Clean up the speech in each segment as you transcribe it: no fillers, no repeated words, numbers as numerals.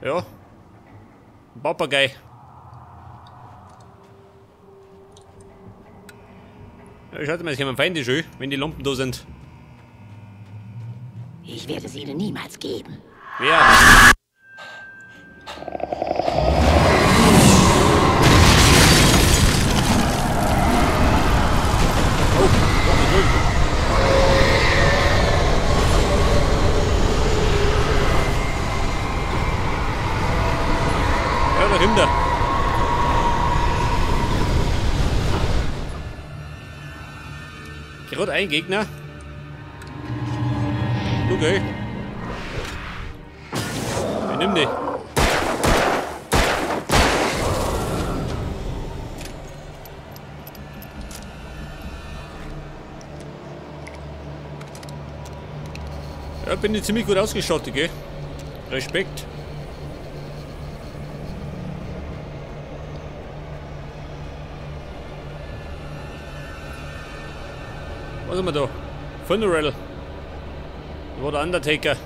Ja. Ein Papagei. Ja, schaut mal, es kommen Feinde schon, wenn die Lampen da sind. Ich werde sie ihnen niemals geben. Wer? Oh, ja, da kommt er. Gerade ein Gegner. Okay. Ich nimm die. Ja, bin ich ziemlich gut ausgestattet, gell? Respekt. Was haben wir da? Funeral. Da war der Undertaker.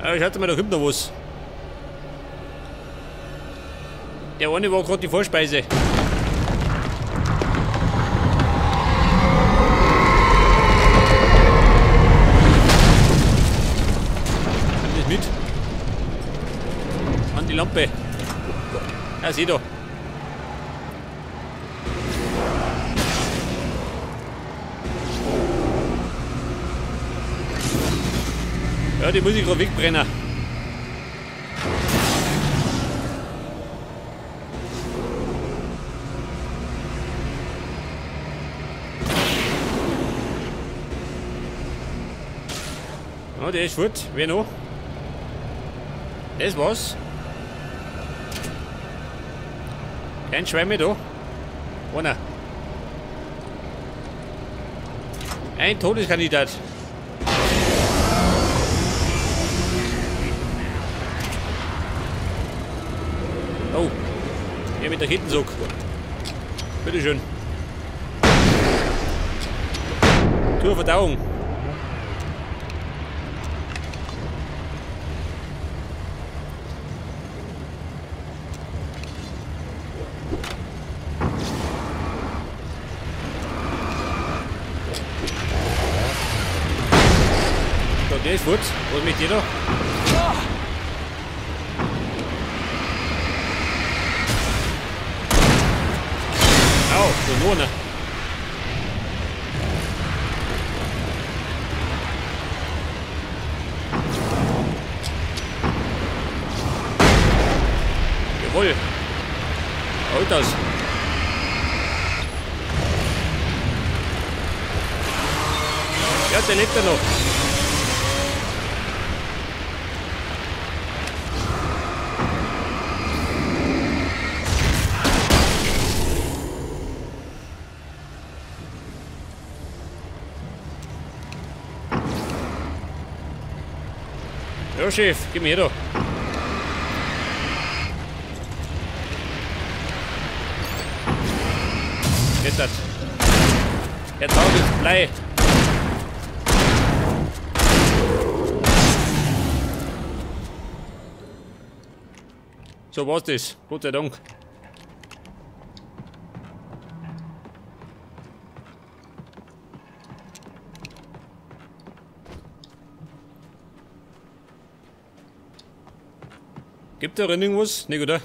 Ja, schaut mal, da kommt noch was. Der eine war gerade die Vorspeise. Nimm das mit. An die Lampe. Ja, sieh da. Ja, die muss ich gerade wegbrennen. Ja, der ist fort. Wer noch? Das war's. Kein Schwein mehr da. Einer. Ein Todeskandidat. Oh, hier mit der Kettensog. Bitteschön. Zur Verdauung. So, der ist fort. Was mit dir da? So, nur, ne? Jawohl. Holt das. Ja, der lebt ja noch. Ja, Chef, gib mir her da. Geht das? Der Tag ist Blei. So war's das. Gott sei Dank. Gibt da irgendwas? Ne, oder?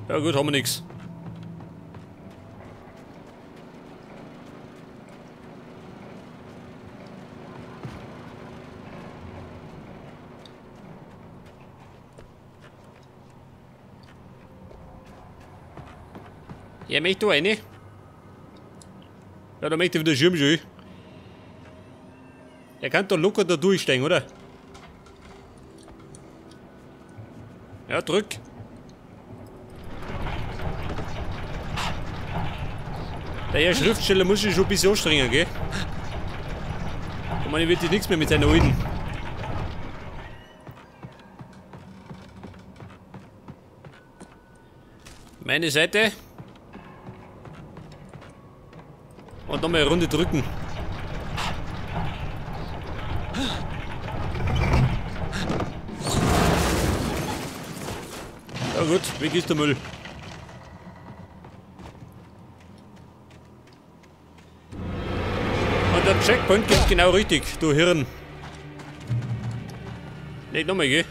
Ja gut, haben wir nichts. Ja, möchte da rein? Ja, da möchte ich wieder Schirm schon. Er kann da locker da durchsteigen, oder? Ja, drück. Der Herr Schriftsteller muss sich schon ein bisschen anstrengen, gell? Ich meine, wird nichts mehr mit seinen Alten. Meine Seite. Und nochmal eine Runde drücken. Ja gut, weg ist der Müll. Und der Checkpoint gibt genau richtig, du Hirn. Leg nochmal, gell?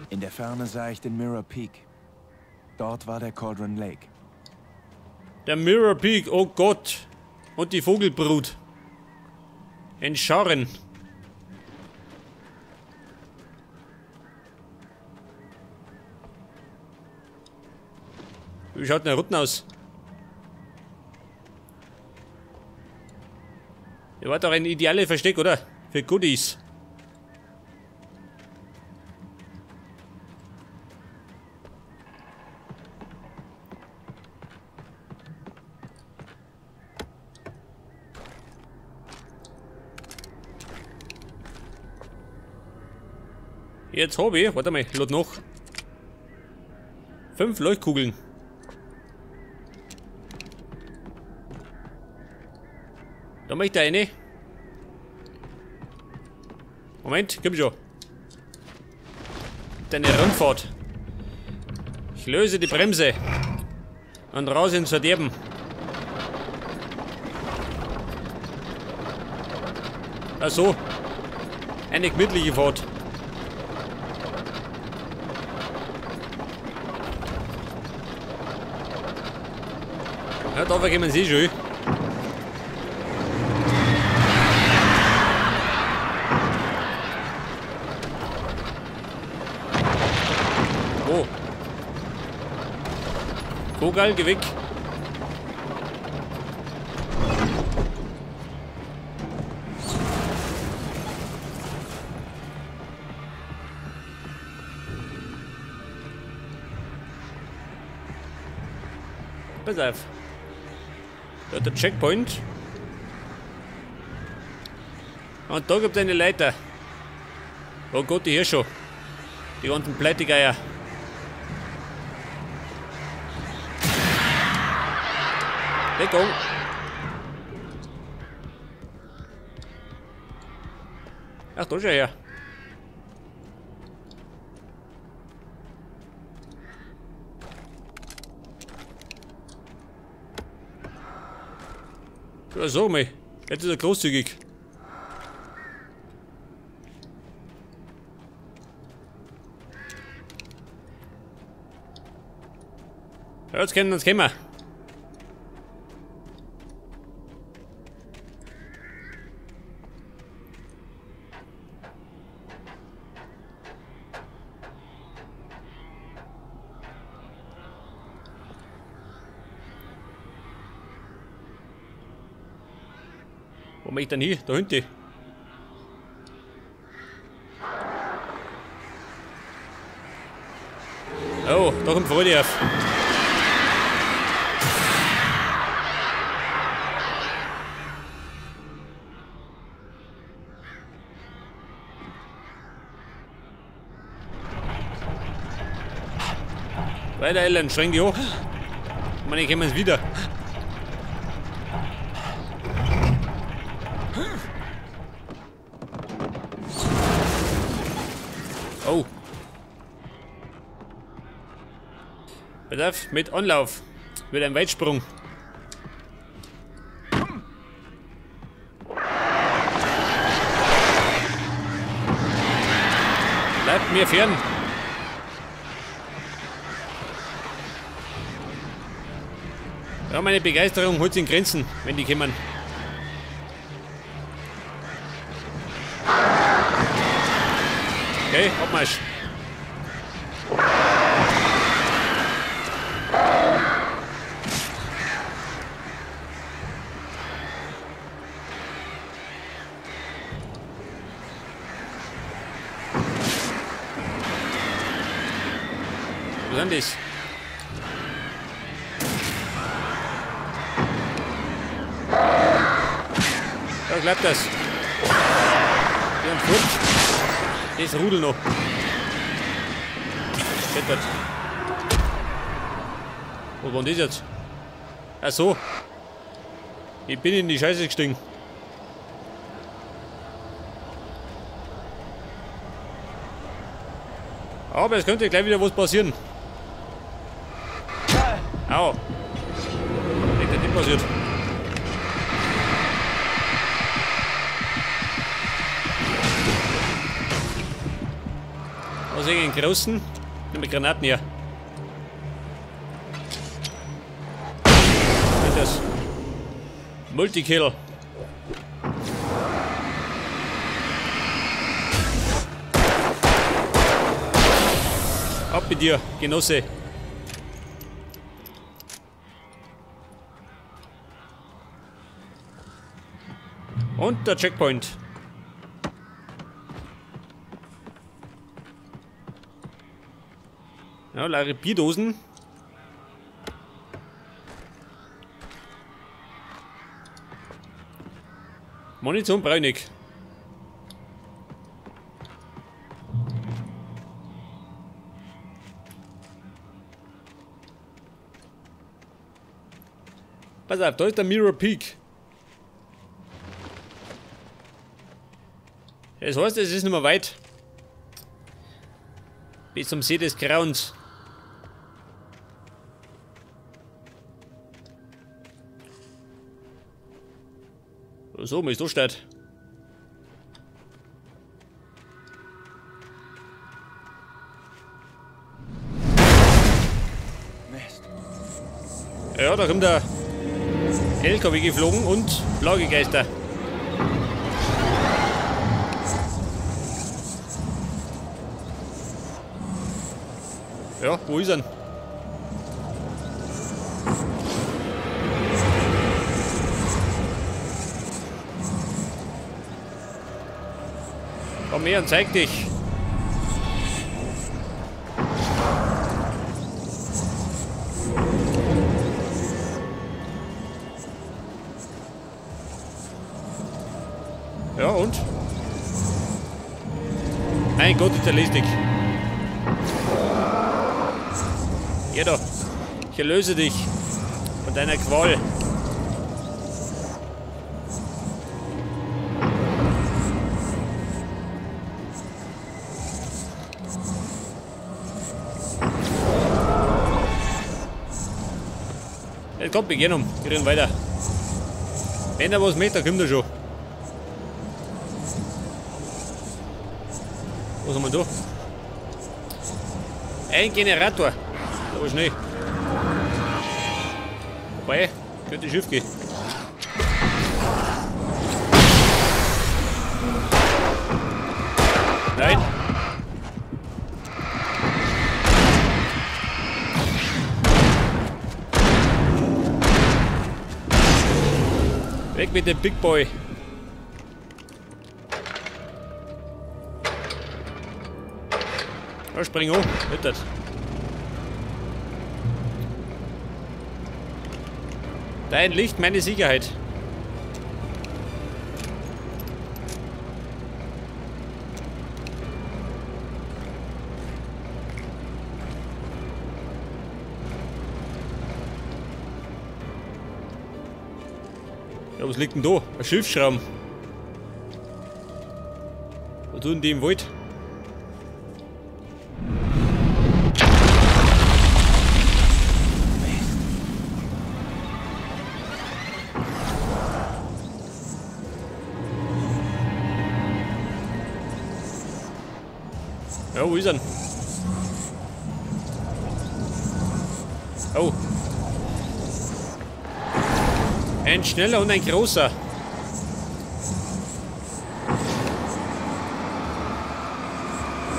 In der Ferne sah ich den Mirror Peak. Dort war der Cauldron Lake. Der Mirror Peak, oh Gott. Und die Vogelbrut. In Scharen. Wie schaut denn der Routen aus? Der war doch ein ideales Versteck, oder? Für Goodies. Jetzt hab ich, warte mal, ich lad noch. 5 Leuchtkugeln. Da möchte ich eine. Moment, komm schon. Deine Rundfahrt. Ich löse die Bremse. Und raus ins Verderben. Ach so. Eine gemütliche Fahrt. Ja, da vergeben sie schon. Oh. Vogel, geh weg. Pass auf. Da hat der Checkpoint. Und da gibt es eine Leiter. Oh Gott, die hier schon. Die ganzen Pleitegeier. Deckung. Ach, da schau her. Ja, so mal. Jetzt ist er großzügig. Ja, jetzt können wir. Wo bin ich denn hier? Da hinten. Oh, da kommt Freude auf. Weiter, Ellen, streng dich hoch. Ich meine, ich komme jetzt wieder. Oh. Pass auf, mit Anlauf. Wird ein Weitsprung. Bleibt mir fern. Ja, meine Begeisterung holt sich in Grenzen, wenn die kommen. Okay, Abmarsch. Was ist denn das? Da klappt das. Wir haben Furt. Das Rudel noch. Schettert. Was war denn das jetzt? Ach so. Ich bin in die Scheiße gestiegen. Aber es könnte gleich wieder was passieren. Au. Was ist denn passiert? Was ist einen großen? Nimm die Granaten her. Was ist das? Multikill. Ab mit dir, Genosse. Und der Checkpoint. Ja, leere Bierdosen. Munition brauche ich nicht. Pass auf, da ist der Mirror Peak. Das heißt, es ist nicht mehr weit. Bis zum See des Grauens. So, ist da steht. Mist. Ja, da kommt der LKW geflogen und Plagegeister. Ja, wo ist er denn? Komm her und zeig dich. Ja, und? Mein Gott, ist der listig. Geh doch. Ich erlöse dich von deiner Qual. Jetzt kommt, wir gehen um. Wir rennen weiter. Wenn da was mit, dann kommt er schon. Was haben wir da? Ein Generator. Aber schnell. Wobei, könnte schief gehen. Nein. Weg mit dem Big Boy. Ja, spring hoch. Nicht das. Dein Licht, meine Sicherheit. Ja, was liegt denn da? Ein Schiffsschramm. Was tun die im Wald? Ja, wo ist er denn? Oh. Ein schneller und ein großer.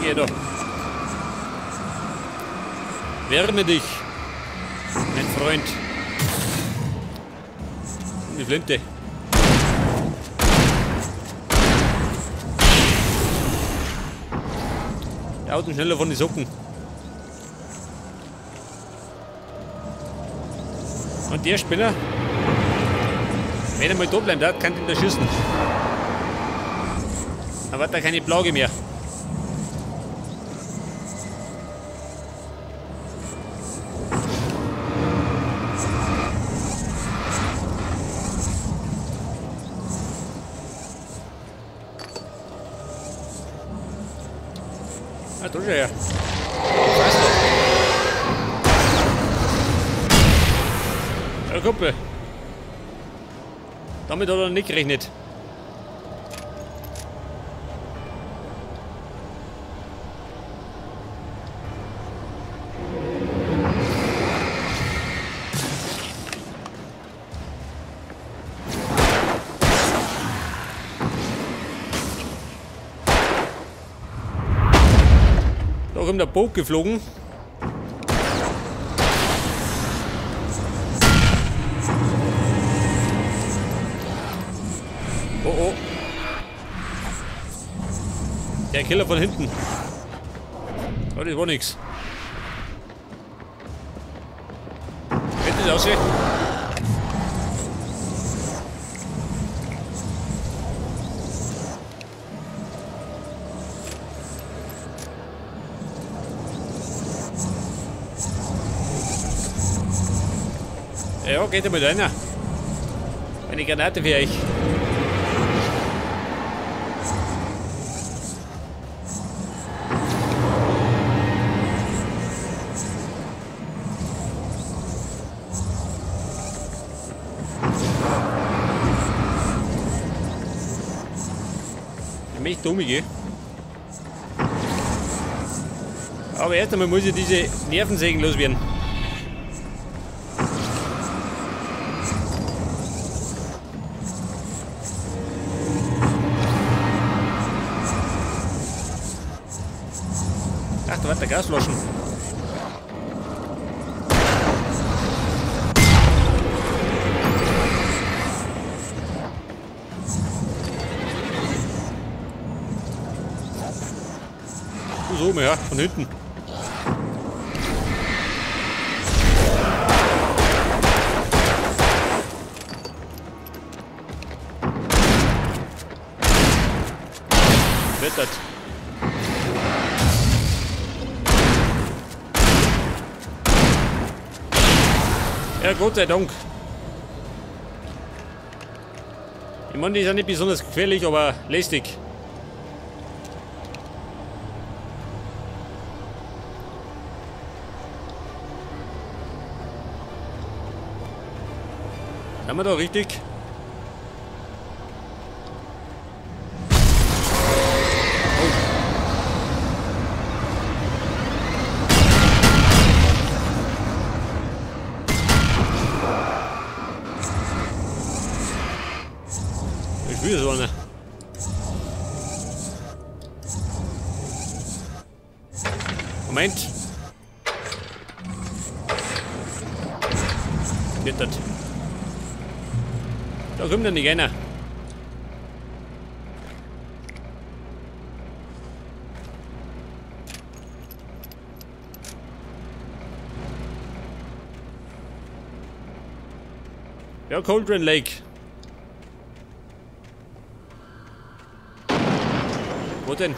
Geh doch. Wärme dich, mein Freund. Die Flinte. Der haut schneller von den Socken. Und der Spinner, wenn er mal da bleibt, kann ihn da schießen. Dann hat er keine Plage mehr. Ah, da schon her. Ja, Kumpel. Damit hat er nicht gerechnet. Da kommt der Boot geflogen. Oh oh. Der Killer von hinten. Oh, das war nix. Geht das aussehen? Ja, geht einmal rein. Eine Granate für euch. Ich möchte dumm gehen. Aber erst einmal muss ich diese Nervensägen loswerden. Ach, da war der Gasflaschen. So, ja, von hinten. Wettert. Ja, Gott sei Dank. Ich meine, die sind nicht besonders gefährlich, aber lästig. Sind wir da richtig? Oh. Ich will so eine. Moment. Geht das? Da kommt ja nicht einer. Ja, Cauldron Lake. Wo denn?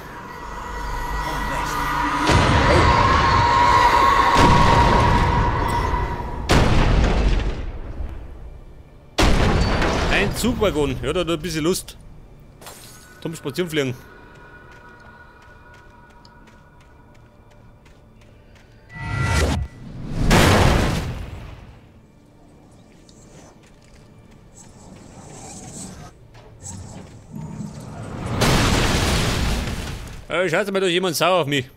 Ein Zugwaggon. Ja, da hat ein bisschen Lust. Zum Spazierenfliegen. Schaut mal, da ist jemand sauer auf mich.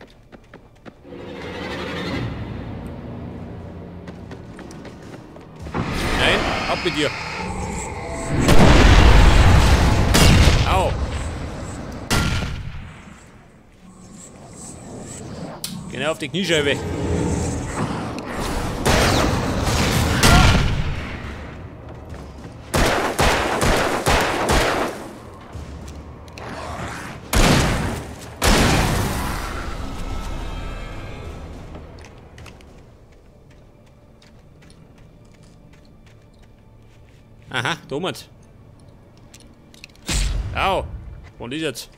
Nein, ab mit dir. Au. Genau auf die Kniescheibe. Aha, Thomas. Au! Und ist jetzt?